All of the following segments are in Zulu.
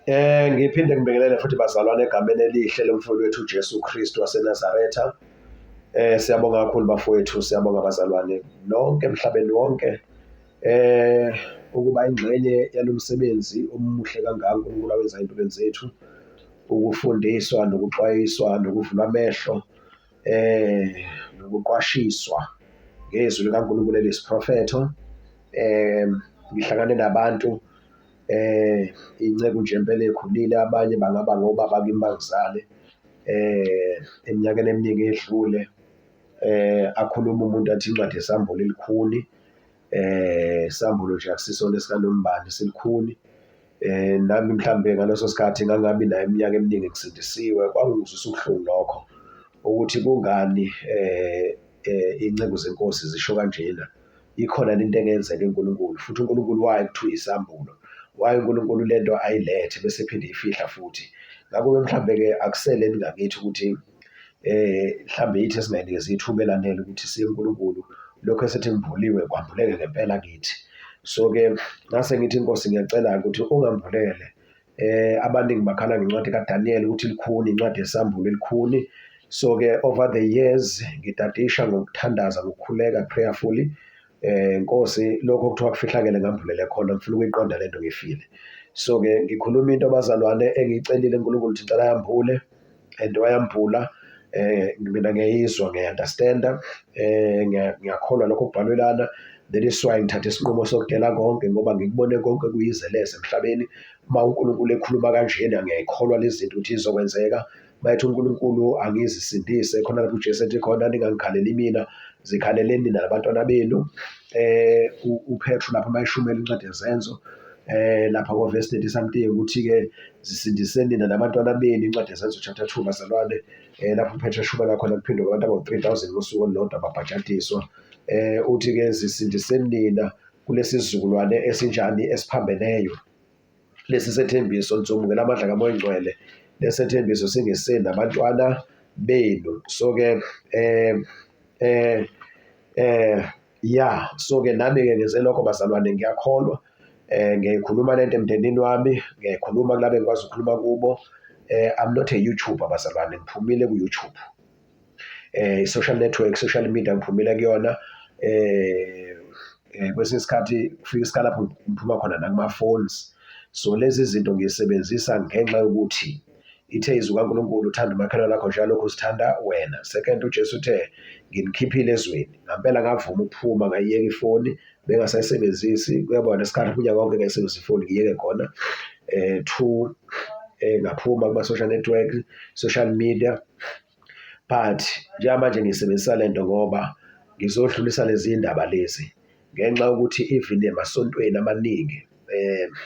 Ngiphinde ngibingelele futhi bazalwane egameni elihle lomfowethu wethu uJesu Kristu waseNazaretha. Siyabonga kakhulu bafowethu, siyabonga bazalwane nonke emhlabeni wonke. Ukuba ingxenye yalomsebenzi omuhle kangaka uNkulunkulu awenza empilweni zethu, ukufundiswa nokuxwayiswa nokuvula amehlo nokuqwashiswa ngezwi likaNkulunkulu eliyisiprofetho. Ngihlangane nabantu iy'nceku nje impela ey'khulile, abanye bangaba ngobaba kimi bangizale eminyakeni eminingi edlule. Akhulume umuntu athi incwadi yesambulo ilikhuni, isambulo nje akusisona esikanombani silikhuni. Nami mhlambe ngaleso sikhathi ngangingabi nayo iminyaka eminingi ngisindisiwe, kwangizwisa ubuhlungu lokho ukuthi kungani iy'nceku zeNkosi zisho kanjena. Ikhona into engenzeka uNkulunkulu futhi uNkulunkulu waye kuthiwa isambulo, waye uNkulunkulu lento ayilethe bese ephinde eyifihla futhi. Ngakho-ke mhlambe-ke akusele ngakithi ukuthi mhlambe yithi esingayinikeza ithuba elanele ukuthi siye kuNkulunkulu, lokhu esethi ngimbuliwe kwambuleke ngempela kithi. So-ke ngase ngithi Nkosi ngiyacela-ke ukuthi ungambulele. Abaningi bakhala ngencwadi kaDaniel ukuthi ilikhuni, incwadi yesambulo ilikhuni. So-ke over the years ngitadisha ngokuthandaza, ngokukhuleka prayerfully. Nkosi lokho okuthiwa kufihlakele ngambulele khona, ngifuna ukuyiqonda lento ngifile. So-ke ngikhuluma into abazalwane engiyicelile uNkulunkulu ukuthi ngicela yambule and wayambula. Mina ngiyayizwa, ngiya-understand-a, ngiyakholwa lokho okubhalwe lana. That is why ngithathe isinqumo sokudela konke ngoba ngikubone konke kuyizeleze emhlabeni. Uma uNkulunkulu ekhuluma kanjena ngiyayikholwa lezi zinto ukuthi izokwenzeka. Mayethi uNkulunkulu angizisindise khona lapho uJesu ethi khona ningangikhaleli mina, zikhaleleni nina nabantwana benu. UPetru lapho mayeshumela incwadi yeZenzo lapha ko-verse 30 something ukuthi-ke zisindiseni nina nabantwana benu, incwadi yeZenzo chapter 2 bazalwane, lapho uPetru eshumela khona kuphindwe abantu abawu-3000 ngosuku olulodwa babhajadiswa. Uthi-ke zisindiseni nina kulesi sizukulwane esinjani esiphambeneyo. Lesi sethembiso nizomukela amandla kaMoya oNgcwele, lesethembiso singesenu nabantwana benu. So-ke ya, so-ke nami-ke ngenze lokho bazalwane, ngiyakholwa. Ngiyayikhuluma lento emndenini wami, ngiyayikhuluma kulabo engikwazi ukukhuluma kubo. I'm not a YouTuber bazalwane, ngiphumile ku-YouTube. I-social network, social media ngiphumile kuyona. Kwesinye isikhathi kufika isikhathi lapho ngiphuma khona nakuma-phones. So lezi zinto ngiyisebenzisa ngenxa yokuthi ithe izwi kaNkulunkulu uthanda umakhelwane wakho njengalokhu uzithanda wena. Second, uJesu uthe nginikhiphile ezweni. Ngampela ngavuma ukuphuma ngayiyeka ifoni bengasayisebenzisi. Kuyabona nesikhathi unyaka wonke ngayisebenzisa ifoni ngiyeke khona. Two, ngaphuma kuma-social network, social media. But njengamanje ngisebenzisa le nto ngoba ngizodlulisa lezi ndaba lezi ngenxa yokuthi even emasontweni amaningi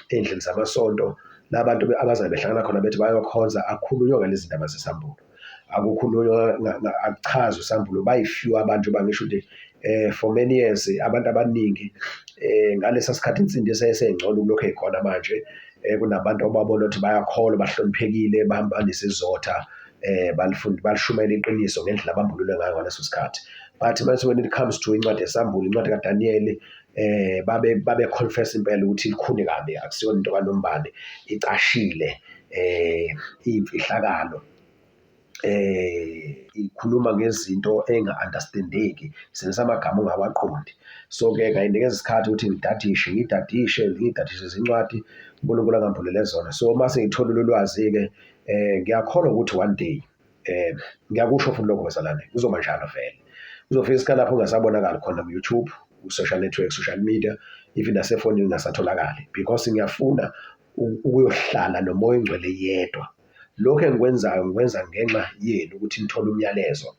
ey'ndlini zamasonto la bantu abazabe behlangana khona bethi bayokhonza akukhulunywa ngalezi ndaba zesambulo. Akukhulunywa, akuchazwa isambulo, bayi-few abantu bangisho ukuthi for many years abantu abaningi ngalesa sikhathi insindiso yayiseyingcono kulokhu eyikhona manje. Kunabantu obabona ukuthi bayakholwa, bahloniphekile, banesizotha, balifunda balishumela iqiniso ngendlela abambulelwe ngayo ngaleso sikhathi. But mase when it comes to incwadi yesambulo, incwadi kaDaniyeli, babe confess impela ukuthi ilikhuni kabi, akusiyona into kanombani, icashile, iyimfihlakalo, ikhuluma ngezinto ey'nga-understand-eki, isebenzisa amagama ongawaqondi. So-ke ngayinikeza isikhathi ukuthi ngidadishe, ngiyidadishe, ngiyidadishe izincwadi uNkulunkulu angambulele zona. So uma sengitholile ulwazi-ke ngiyakholwa ukuthi one day ngiyakusho futhi lokho bazalwane, kuzoba njalo vele. Kuzofika isikhathi lapho ungasabonakali khona ku-YouTube, ku-social network, social media, even nasefonini ngingasatholakali because ngiyafuna ukuyohlala noMoya oNgcwele yedwa. Lokhu engikwenzayo ngikwenza ngenxa yenu ukuthi nithole umyalezo,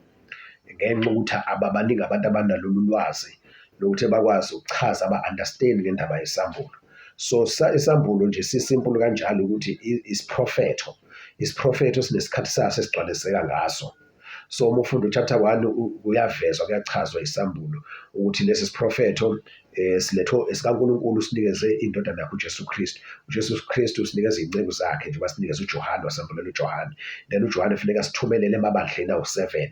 ngenxa yokuthi ababaningi abantu abanalolu lwazi lokuthi bakwazi ukuchaza ba-understand ngendaba yesambulo. So isambulo nje si-simple kanjalo ukuthi isiprofetho, isiprofetho sinesikhathi saso esigcwaliseka ngaso. So uma ufunda u-chapter 1 kuyavezwa, kuyachazwa isambulo ukuthi lesi siprofetho silethwe esikaNkulunkulu sinikeze indodana yakhe uJesu Kristu. UJesu Kristu usinikeza iy'nceku zakhe njengoba sinikeza uJohane, wasambulela uJohane. Then uJohane kufuneka sithumelele emabandleni awu-7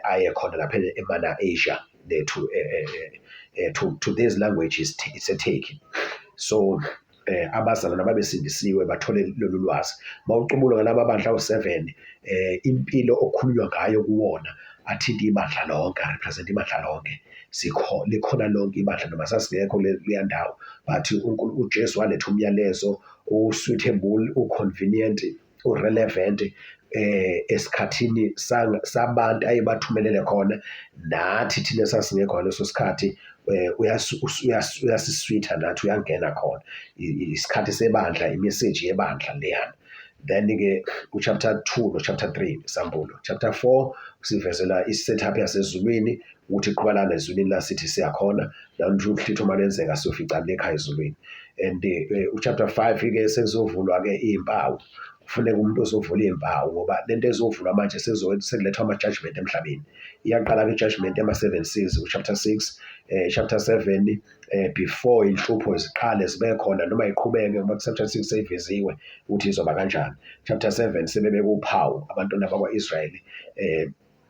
aye khona lapha eMana Asia to these languages it's a Turkey. So Abazalwane ababesindisiwe bathole lolu lwazi. Mawucubula ngalaba bandla awu-7, impilo okukhulunywa ngayo kuwona athinta ibandla lonke, represent ibandla lonke. Sikho likhona lonke ibandla noma sasingekho kuleya ndawo, but uJesu waletha umyalezo o-suitable, u-convenient, u-relevant esikhathini sabantu ayebathumelele khona. Nathi thina sasingekho ngaleso sikhathi, uyasiswitha nathi, uyangena khona. Isikhathi sebandla, i-message yebandla leyana. Then-ke ku-chapter 2 no-chapter 3 Sambulo, chapter 4 sivezela i-setup yasezulwini ukuthi iqhubalana ezulwini la sithi siyakhona la uhlitho uma lwenzeka siyofica ekhaya ezulwini. And u-chapter 5-ke sekuzovulwa-ke iy'mpawu, kufuneka umuntu ozovula iy'mpawu ngoba lento ezovulwa manje sekulethwa ama-judgment emhlabeni. Iyaqala-ke i-judgment yama-seven seals ku-chapter 6, chapter 7, before inhlupho ziqale zibe khona noma iqhubeke, ngoba ku-chapter 6 seyiveziwe ukuthi izoba kanjani. Chapter 7 sebebeka uphawu abantwana bakwa-Israyeli,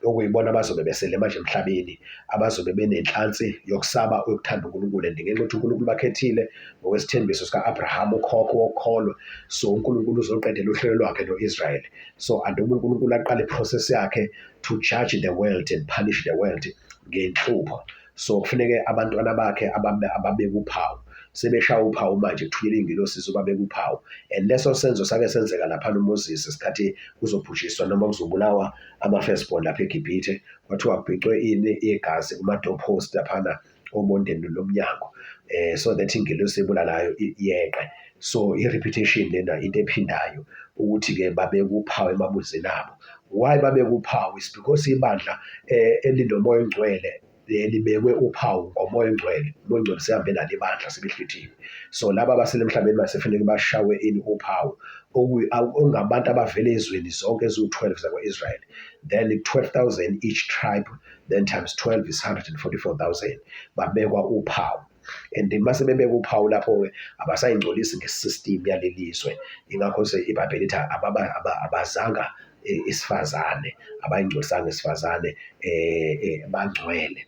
okuyibona abazobe besele manje emhlabeni, abazobe benenhlansi yokusaba yokuthanda uNkulunkulu. And ngenxa yokuthi uNkulunkulu bakhethile ngokwesithembiso sika-Abraham ukhokho wokukholwa, so uNkulunkulu uzoqedela uhlelo lwakhe no-Israyeli. So anduba uNkulunkulu aqale i-process yakhe to judge the world and punish the world ngenhlupho, so kufuneke abantwana bakhe ababeka uphawu. Sebeshaya uphawu manje, kuthunyelwa iy'ngilosi zobabeka uphawu. And leso senzo sake senzeka laphana uMoses isikhathi kuzobhujiswa noma kuzobulawa ama-firstborn lapha eGibhithe, kwathiwa kubhicwe ini igazi kuma-doorpost laphana obondeni lomnyango, so that ingelosi ebulalayo yeqe. So i-repetition lena, into ephindayo ukuthi-ke babeke uphawu emabuzeni abo. Why babeke uphawu? Is because ibandla elinomoya ongcwele libekwe uphawu ngomoya ongcwele. Umoya ongcwele sehambe nalo ibandla sebehlwithiwe. So laba abasele emhlabeni basefanele bashawe ini uphawu, okungabantu abavela ezweni zonke eziwu-12 zakwa-Israel. Then 12,000 each tribe, then times 12 is 144,000, babekwa uphawu. And mase bebeka uphawu lapho-ke abasayingcolisi nge-system yaleli zwe. Ingakho iBhayibheli lithi abazanga isifazane, abayingcolisanga isifazane, bangcwele.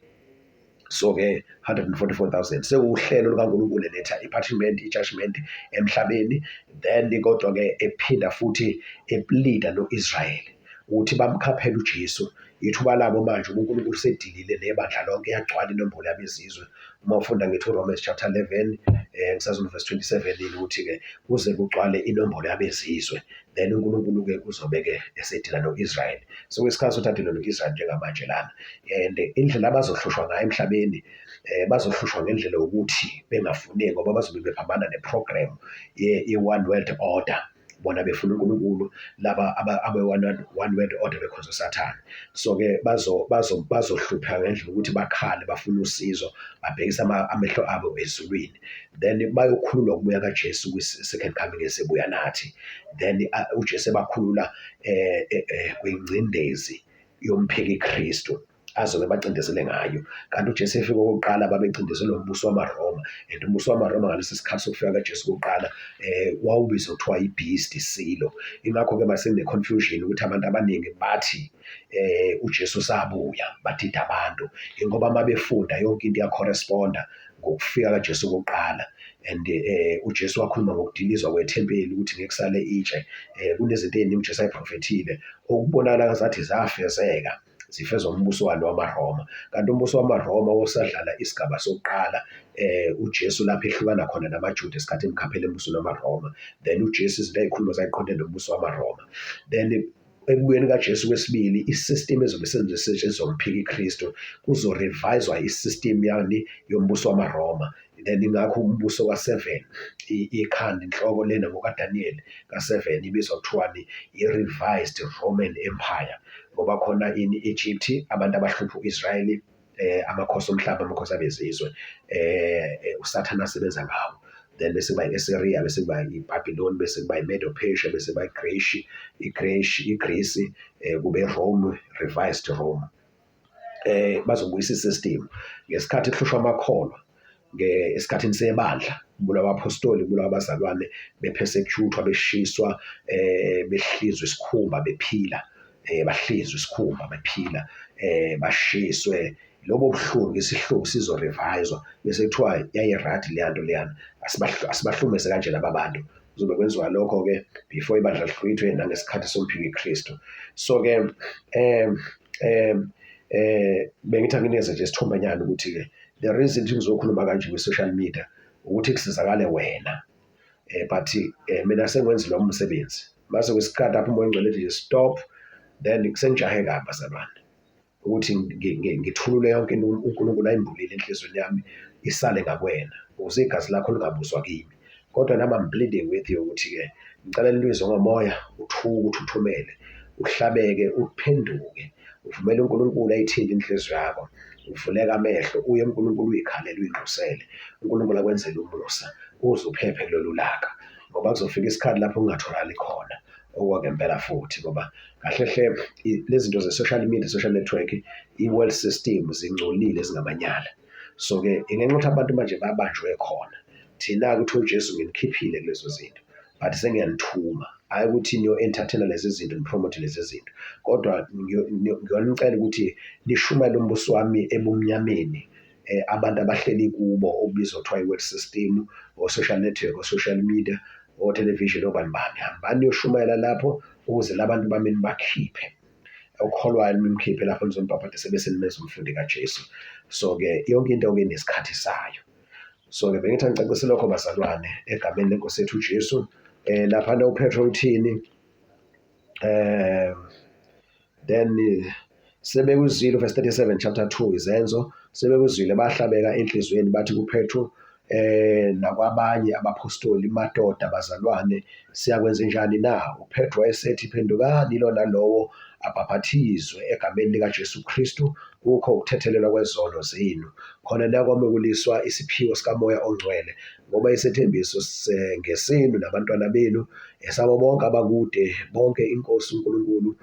So-ke 144,000 sekuwuhlelo lukaNkulunkulu eletha i-punishment, i-judgment emhlabeni. Then kodwa-ke ephinda futhi e-plead-a no-Israyeli ukuthi bamkhaphele uJesu. Ithuba labo manje uNkulunkulu sedilile nebandla lonke, yagcwala inombolo yabezizwe. Uma ufunda ngithi uRomans chapter 11, ngisazulu verse 27, ukuthi-ke kuze kugcwale inombolo yabezizwe, then uNkulunkulu-ke uzobe-ke esedila no-Israyeli. So kwesikhathi sokuthi adile no-Israyeli njengamanje lana. And indlela abazohlushwa ngayo emhlabeni, bazohlushwa ngendlela yokuthi bengafuneki, ngoba bazobe bephambana ne-program ye-one world order. Bona befuna uNkulunkulu, laba abe one world order bekhonza uSathane. So-ke bazohlupha ngendlela ukuthi bakhale bafune usizo, babhekise amehlo abo ezulwini. Then bayokhululwa kubuya kaJesu kwi-second coming esebuya nathi. Then uJesu ebakhulula kwingcindezi yomphiki Kristu azobe bacindezele ngayo. Kanti uJesu efika okokuqala babecindezelwe umbuso wamaRoma, and umbuso wamaRoma ngalesi sikhathi sokufika kaJesu kokuqala wawubizwa kuthiwa i-beast, isilo. Ingakho-ke mase kune-confusion ukuthi abantu abaningi bathi uJesu sabuya, badida abantu, ingoba uma befunda yonke into iya-correspond-a ngokufika kaJesu kokuqala. And uJesu wakhuluma ngokudilizwa kwethempeli ukuthi ngeke kusale itshe. Kunezinto ey'ningi uJesu ayiprofethile okubonakala ngazathi zafezeka, zifezwa umbuso walo wamaRoma. Kanti umbuso wamaRoma wawusadlala isigaba sokuqala, uJesu lapho ehlukana khona namaJuda esikhathi emkhaphela embusweni wamaRoma. Then uJesu izinto ay'khuluma zayiqonde nombuso wamaRoma. Then ekubuyeni kaJesu kwesibili, i-system ezobe isetshenziswa umphiki Kristu, kuzo-revise-wa i-system yani yombuso wamaRoma. Then ingakho umbuso ka-7, ikhanda inhloko lena ngokaDaniel ka-7 ibizwa kuthiwani, i-revised Roman Empire, ngoba khona ini Egypt abantu abahlupha u-Israyeli, amakhosi omhlaba, amakhosi abezizwe, uSathane asebenza ngawo. Then bese kuba i-Assyria, bese kuba iBabylon, bese kuba i-Medo-Persia, bese kuba iGreece, kube Rome, revised Rome. Bazobuyisa i-system ngesikhathi kuhlushwa amakholwa esikhathini sebandla, kubulawa abaphostoli, kubulawa abazalwane, be-persecute-wa, beshiswa, behlizwe isikhumba bephila, bahlizwe isikhumba bephila, bashiswe. Lobo buhlungu, isihluku sizo-revise-wa bese kuthiwa yayi-right leya nto leyana, asibahlumeze kanje laba bantu. Kuzobe kwenziwa lokho-ke before ibandla lihlwithwe nangesikhathi somphiki Kristu. So-ke bengithi anginikeze nje isithombanyana ukuthi-ke the reason ukuthi ngizokhuluma kanje kwi-social media ukuthi kusizakale wena. But mina sengiwenzile wami umsebenzi. Mase kwesikhathi lapho uMoya oNgcwele ethi nje stop, then sengijahe kabi bazalwane ukuthi ngithulule yonke into uNkulunkulu ayimbulile enhliziyweni yami isale ngakwena ukuze igazi lakho lingabuzwa kimi. Kodwa nami I'm pleading with you ukuthi-ke ngicela nilizwe ngomoya, uthuke, uthuthumele, uhlabeke, uphenduke, uvumele uNkulunkulu ayithinte inhliziyo yakho, uvuleke amehlo, uye kuNkulunkulu uyikhalele, uyinxusele, uNkulunkulu akwenzele umusa uze uphephe kulolu laka, ngoba kuzofika isikhathi lapho ungatholakali khona okwangempela futhi, ngoba kahle hle lezi zinto ze-social media, social network, i-world system zingcolile, zingamanyala. So-ke ngenxa yokuthi abantu manje babanjwe khona, thina-ke uthi uJesu nginikhiphile kulezo zinto, but sengiyanithuma, hhayi ukuthi niyo-entertain-a lezi zinto, ni-promote lezi zinto, kodwa ngiyonicela ukuthi nishumayele umbuso wami ebumnyameni, abantu abahleli kubo okubizwa kuthiwa i-world system, o-social network, o-social media, o-television, obani bani. Hambani niyoshumayela lapho ukuze labantu bami nibakhiphe. Okholwayo nimkhiphe lapho nizombhabhadisa bese nimenza umfundi kaJesu. So-ke yonke into-ke inesikhathi sayo. So-ke bengithi angicacise lokho bazalwane egameni lenkosi yethu uJesu. Laphana uPetro uthini? Then sebekuzwile, verse 37 chapter 2 izenzo, sebekuzwile bahlabeka enhliziyweni bathi kuPetro nakwabanye abapostoli, madoda bazalwane, siyakwenza njani na? UPetro wayesethi, phendukani lona lowo abhaphathizwe egameni likaJesu Kristu kukho ukuthethelelwa kwezono zenu, khona nakwamukeliswa isiphiwo sikaMoya oNgcwele, ngoba isethembiso ngesenu nabantwana benu, esabo bonke abakude, bonke iNkosi uNkulunkulu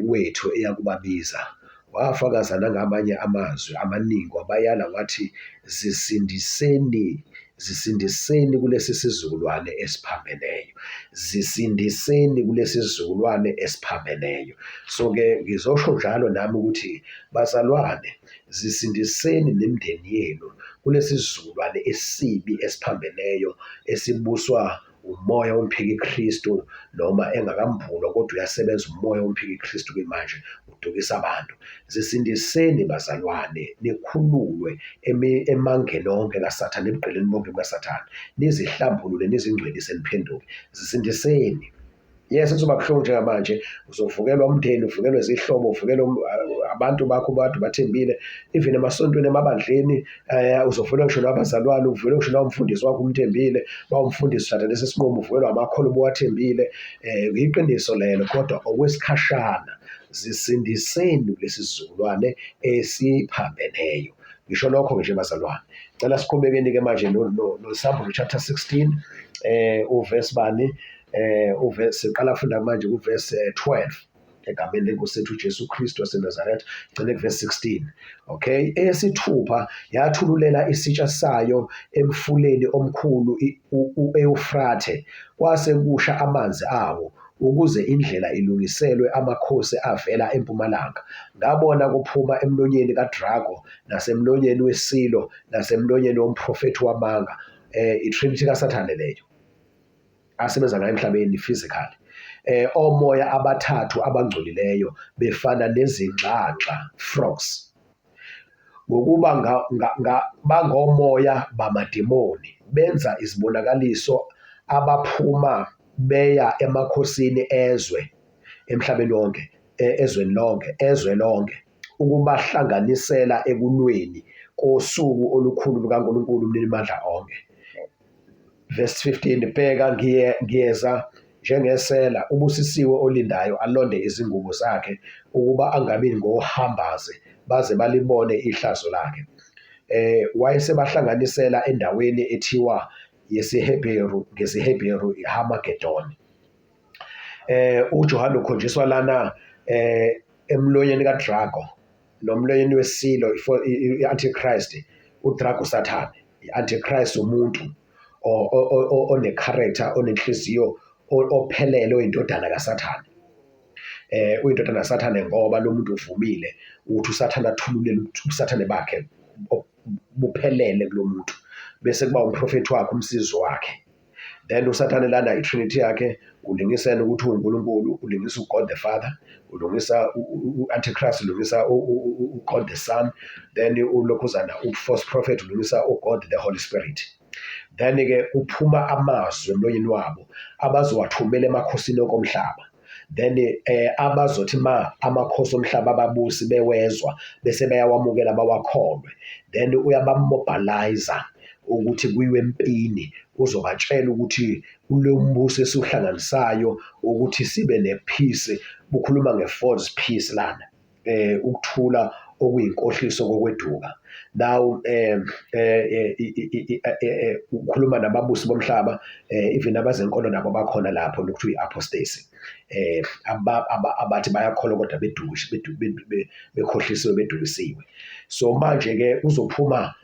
wethu eyakubabiza. Wafakaza nangamanye amazwi amaningi, wabayala wathi, zisindiseni, zisindiseni kulesi sizukulwane esiphambeneyo, zisindiseni kulesi sizukulwane esiphambeneyo. So-ke ngizosho njalo nami ukuthi bazalwane, zisindiseni nemindeni yenu kulesi sizukulwane esibi esiphambeneyo esibuswa umoya womphiki-Kristu, noma engakambulwa kodwa uyasebenza umoya womphiki-Kristu kwimanje, udukisa abantu. Zisindiseni bazalwane, nikhululwe emangeni onke kaSathane, ebugqilini bonke bukaSathane, nizihlambulule, nizingcwelise, niphenduke. Zisindiseni. Yes, kuzoba buhlungu njengamanje, uzovukelwa umndeni, uvukelwe izihlobo, uvukelwe abantu bakho bade bathembile, even emasontweni, emabandleni, uzovukelwa ngisho nabazalwane, uvukelwe ngisho nawumfundisi wakho umthembile, bawumfundisi uthatha lesi sinqumo, uvukelwa amakholwa obuwathembile. Iqiniso lelo, kodwa okwesikhashana zisindiseni kulesi sizukulwane esiphambeneyo. Ngisho lokho nje bazalwane. Cela siqhubekeni-ke manje noSambulo chapter 16, uverse bani? Uverse, siqala funda manje kuverse 12 egameni lenkosi yethu uJesu Kristu waseNazaretha, gcine kuverse 16. Okay, eyesithupha yathululela isitsha sayo emfuleni omkhulu u-Eufrathe, kwase kusha amanzi awo, ukuze indlela ilungiselwe amakhosi avela empumalanga. Ngabona kuphuma emlonyeni kaDrago, nasemlonyeni wesilo, nasemlonyeni womprofethi wamanga. I-Trinity kaSathane leyo asebenza ngayo emhlabeni physically. Omoya abathathu abangcolileyo befana nezingxangxa, frogs, ngokuba bangomoya bamademoni, benza izibonakaliso abaphuma beya emakhosini ezwe emhlabeni wonke, ezweni lonke, ezwe lonke, ukubahlanganisela ekulweni kosuku olukhulu lukaNkulunkulu uMninimandla onke. Verse 15, bheka ngiyeza njengesela, ubusisiwe olindayo alonde izingubo zakhe, ukuba angabi ngohambaze baze balibone ihlazo lakhe. Wayesebahlanganisela endaweni ethiwa yesiHebheru, ngesiHebheru iHarmagedon. uJohane ukhonjiswa lana emlonyeni kaDrago nomlonyeni wesilo, i-Antichrist, uDrago Sathane, i-Antichrist umuntu one-character, onenhliziyo ophelele, oyindodana kaSathane. Uyindodana kaSathane ngoba lo muntu uvumile ukuthi uSathane athululele ubusathane bakhe buphelele kulo muntu. Bese kuba umprofethi wakhe, umsizi wakhe. Then uSathane lana i-trinity yakhe ulingisa yena ukuthi uwuNkulunkulu, ulingisa uGod the Father, ulungisa u-Antichrist, ulungisa uGod the Son, then ulokhuzana u-false prophet ulungisa uGod the Holy Spirit. Then-ke kuphuma amazwi emlonyeni wabo abazowathumela emakhosini onke omhlaba. Then abazothi ma amakhosi omhlaba ababusi bewezwa bese beyawamukela bawakholwe. Then uyabamobilize ukuthi kuyiwe empini, uzobatshela ukuthi kulo mbuso esiwuhlanganisayo ukuthi sibe ne-peace, bukhuluma nge-false peace lana. Ukuthula okuyinkohliso kokweduka. Now ukhuluma nababusi bomhlaba, even abazenkolo nabo bakhona lapho, lokuthiwa i-apostasy, abathi bayakholwa kodwa bekhohlisiwe, bedukisiwe. So manje-ke kuzophuma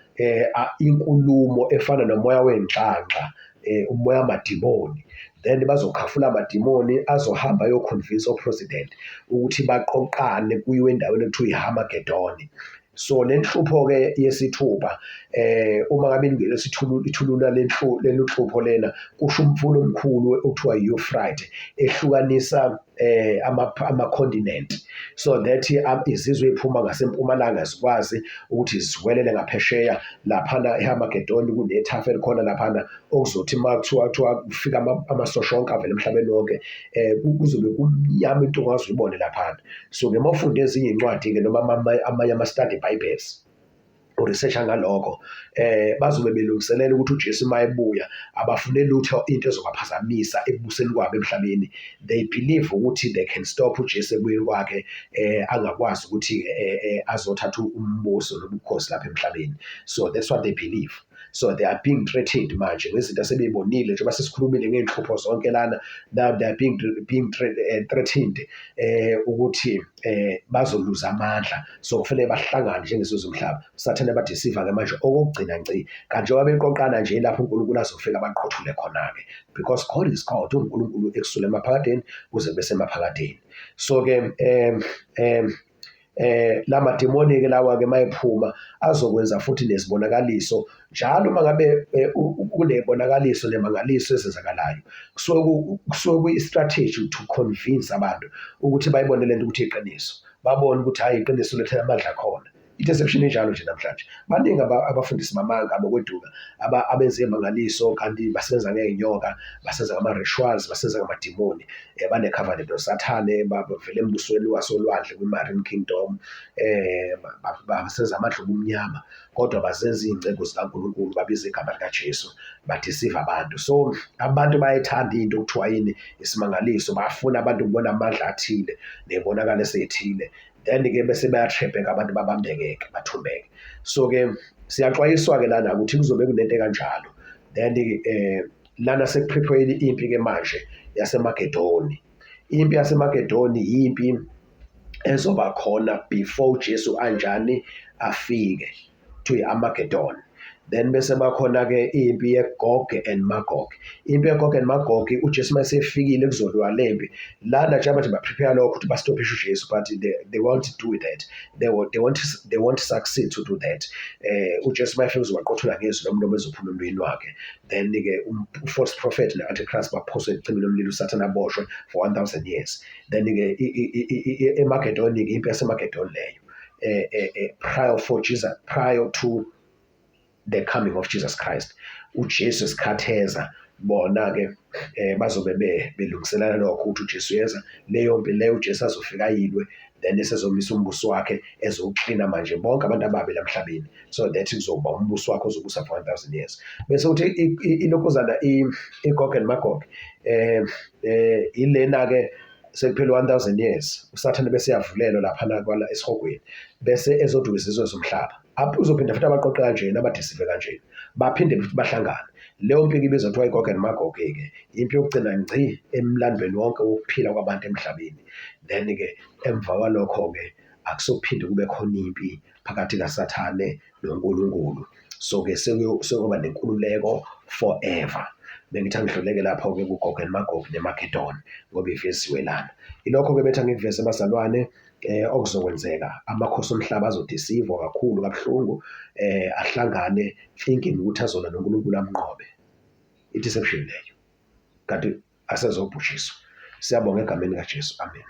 inkulumo efana nomoya wenhlanhla, umoya wamadimoni. Then bazokhafula amadimoni azohamba ayoconvince o-president ukuthi baqoqane kuyiwe endaweni ekuthiwa i-Armageddon. So le nhlupho-ke yesithupha, uma ngabe ingelosi ithulula lelu hlupho lena, kusho umfula omkhulu okuthiwa i-Euphrates ehlukanisa ama-continent so that izizwe ey'phuma ngasempumalanga zikwazi ukuthi ziwelele ngaphesheya laphana e-Armageddon. Kunethafa elikhona laphana okuzothi uma kuthiwa kufika amasosha onke avela emhlabeni wonke, kuzobe kumnyama into ongaze uyibone laphana. So-ke uma ufunda ezinye iy'ncwadi-ke noma amanye ama-study Bibles, uresearch-a ngalokho, bazobe belungiselela ukuthi uJesu uma ebuya abafune lutho into ezobaphazamisa ekubuseni kwabo emhlabeni. They believe ukuthi they can stop uJesu ekubuyeni kwakhe, angakwazi ukuthi azothatha umbuso nobukhosi lapha emhlabeni. So that's what they believe. So they are being threatened manje ngezinto asebeyibonile, njengoba sesikhulumile ngey'nhlupho zonke lana. Now they are being threatened ukuthi bazoluza amandla, so kufanele bahlangane njengesizwe somhlaba. Sathane badeceive-ke manje okokugcina ngci, kanti njengoba beqoqana nje lapho uNkulunkulu azofika baqothule khona-ke, because God is God, uNkulunkulu ekusula emaphakadeni kuze kube semaphakadeni. So-ke lamadimoni ke lawa ke mayephuma azokwenza futhi nezibonakaliso njalo. Uma ngabe kunebonakaliso nemangaliso ezenzakalayo, kusuke kuyi-strategy to convince abantu ukuthi bayibone lento ukuthi iqiniso, babone ukuthi hhayi, iqiniso lethe amandla khona. I-deception injalo nje namhlanje. Baningi abafundisi bamanga abokweduka abenze imangaliso kanti basebenza ngey'nyoka, basebenza ngama-rituals, basebenza ngamadimoni, bane-covenant noSathane, bavela embusweni wasolwandle kwi-marine kingdom, basenza amandla obumnyama, kodwa bazenza iy'nceku zikaNkulunkulu, babiza igama likaJesu, badeceive abantu. So abantu bayayithanda into okuthiwa yini, isimangaliso. Bafuna abantu ukubona amandla athile nebonakalo esethile, then-ke bese bayatrapeka abantu, babambeke-ke, bathumbeke. So-ke siyaxwayiswa-ke lana ukuthi kuzobe kunento ekanjalo. Then lana sekuprepare impi-ke manje yaseMagedoni. Impi yaseMagedoni yimpi ezoba khona before uJesu anjani afike to i-Armageddon. Then bese bakhona-ke impi yeGog and Magog. Impi yeGog and Magog, uJesu masefikile kuzolwa lempi lana, njengoba nje baprepare lokho ukuthi bastophishe uJesu, but they won't do that, they won't succeed to do that. UJesu mayefika uzobaqothula ngezwi lomlomo ezophuma emlonyeni wakhe. Then-ke u-false prophet ne-antichrist baphoswe echibini lomlilo, uSathane aboshwe for 1000 years. Then-ke eMagedoni-ke, impi yaseMagedoni leyo, prior for Jesus, prior to the coming of Jesus Christ. UJesu esikhatheza bona-ke bazobe belungiselela lokho ukuthi uJesu uyeza. Leyo mpi leyo uJesu azofika ayilwe, then esezomisa umbuso wakhe, ezoklina manje bonke abantu ababi la emhlabeni, so that kuzoba umbuso wakhe ozobusa for 1000 years. Bese uthi ilokhuzana iGog and Magog, ilena-ke sekuphela 1000 years, uSathane bese yavulelwa laphana kwala esihogweni, bese ezoduka izizwe zomhlaba. Uzophinda futhi abaqoqe kanjena, abadeceive kanjena, baphinde futhi bahlangane. Leyo mpi ibizwa kuthiwa iGog and Magog-ke, impi yokugcina ngci emlandweni wonke wokuphila kwabantu emhlabeni. Then-ke emva kwalokho-ke akusophinde kube khona impi phakathi kaSathane noNkulunkulu. So-ke sekuyoba nenkululeko forever. Bengithi angidluleke lapho-ke kuGog and Magog neMagedon ngoba iveziwe lana. Ilokho-ke bethi angikuveze bazalwane okuzokwenzeka amakhosi omhlaba azodisivwa kakhulu kabuhlungu ahlangane thinking ukuthi azolwa noNkulunkulu amnqobe. I-deception leyo. Kanti asezobhujiswa. Siyabonga egameni likaJesu. Amen.